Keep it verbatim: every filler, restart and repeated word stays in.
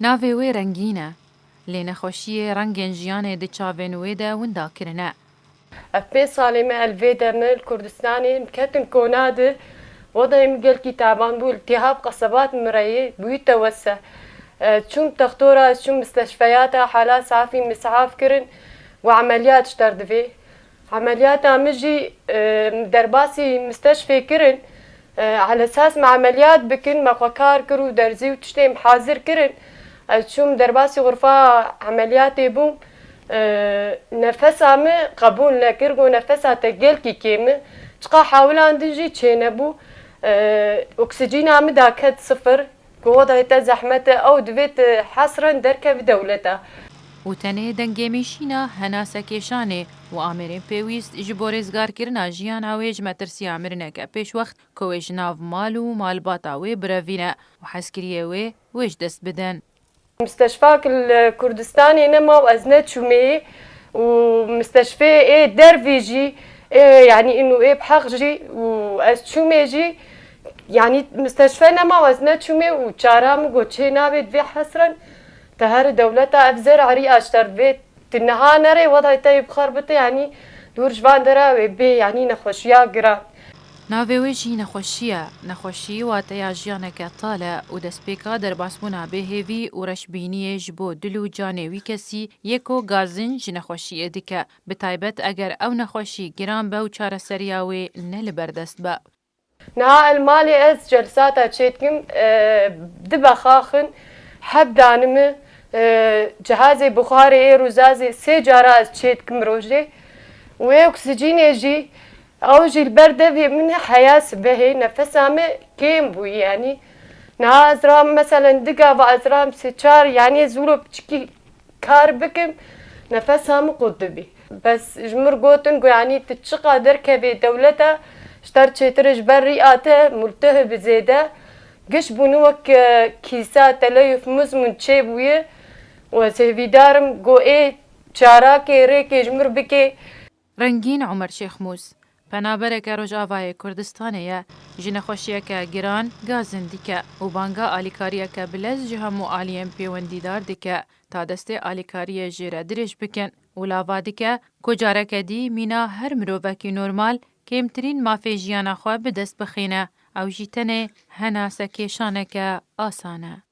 Navê wê Rengîn e, lê nexweşiyê rengên jiyanê di çavên wê de winda kirine. Ev pênc salê me el vê de me li Kurdistanê em ketin kona di, wedayê min gelkî taban bû, iltihab qesebat mireyê bûyî tewese. Ez çûm textora, ez çûm misteşfeyata, hala safî misaf kirin û emeliyat ji ter divê. Emeliyata min jî, e, derbasî misteşfê kirin. E, alesas me emeliyat bikin, me xwe kar kir û derzî û tiştê min hazir kirin. Ez çûm derbasî xurfa emeliyatê bûm. E, nefesa min qebûl nekir, got, nefesa te gelkî kêm e. Çiqa hawila din jî çênebû. E, oksîjîna min daket sifir. Ku wedayê te zehmet e, ew divê tu hesren derkevî dewleta. Û tenê dengê mêşîna henasekêşanê û amêrên pêwîst ji bo rêzgarkirina jiyana wê ji metirsiya mirineke pêşwext ku wê ji nav mal û malbata wê birevîne û hezkiriyê wê wê ji dest bidin. Misteşfak li Kurdistanê nema û ez neçûmê û misteşfê ê dervî jî ê, yanî îno ê bi heq jî û ez çûmê jî, yanî misteşfe nema û ez neçûmê û çara min got çê nabê divê hesren te here dewleta ev zer erî aşter divê tu niha nerê wedayê te yê bixarbite, yanî dûr ji van dera wê bê, yanî nexweşiya giran. Navê wê jî nexweşî ye. Nexweşî wateya jiyaneke tal e û destpêka derbasbûna bêhêvî û reşbîniyê ji bo dil û canê wî kesî yê ku gazin ji nexweşiyê dike, bi taybet eger ew nexweşî giran be û çareseriya wê ne li ber dest be. Niha el malê ez celsata çêdikim, e, dibe xaxin, heb danime, e, cihazê buxarê ê rûzazê sê cara ez çêdikim rojê. Wê oksîjînê jî, ew jî li ber devê min heya sibehê nefesa me kêm bûyî, yanî niha ez ram, meselen, di gava ez ram sê çar, yanî ez wilo piçikî kar bikim, nefesa min qut dibî. Bes ji mir gotin ku, yanî tu çiqa derkevê dewleta, ji te re çêtir e, ji ber rîya te multih bi zêde giş bûne wek, e, kîsa, teleyuf, mizmun çêbûye û ez hêvîdar im ku ê çarakê, rêkê ji mir bikê. Rengîn Omer Şêxmûs, penabereke Rojavayê Kurdistanê ye, ji nexweşiyeke giran gazin dike û banga alîkariyeke bilez ji hemû aliyên pêwendîdar dike, ta destê alîkariyê jê re dirêj bikin û lava dike ku careke dî mîna her mirovekî normal kêmtirîn mafê jiyana xwe bi dest bixîne, ew jî tenê henasekêşaneke asan e.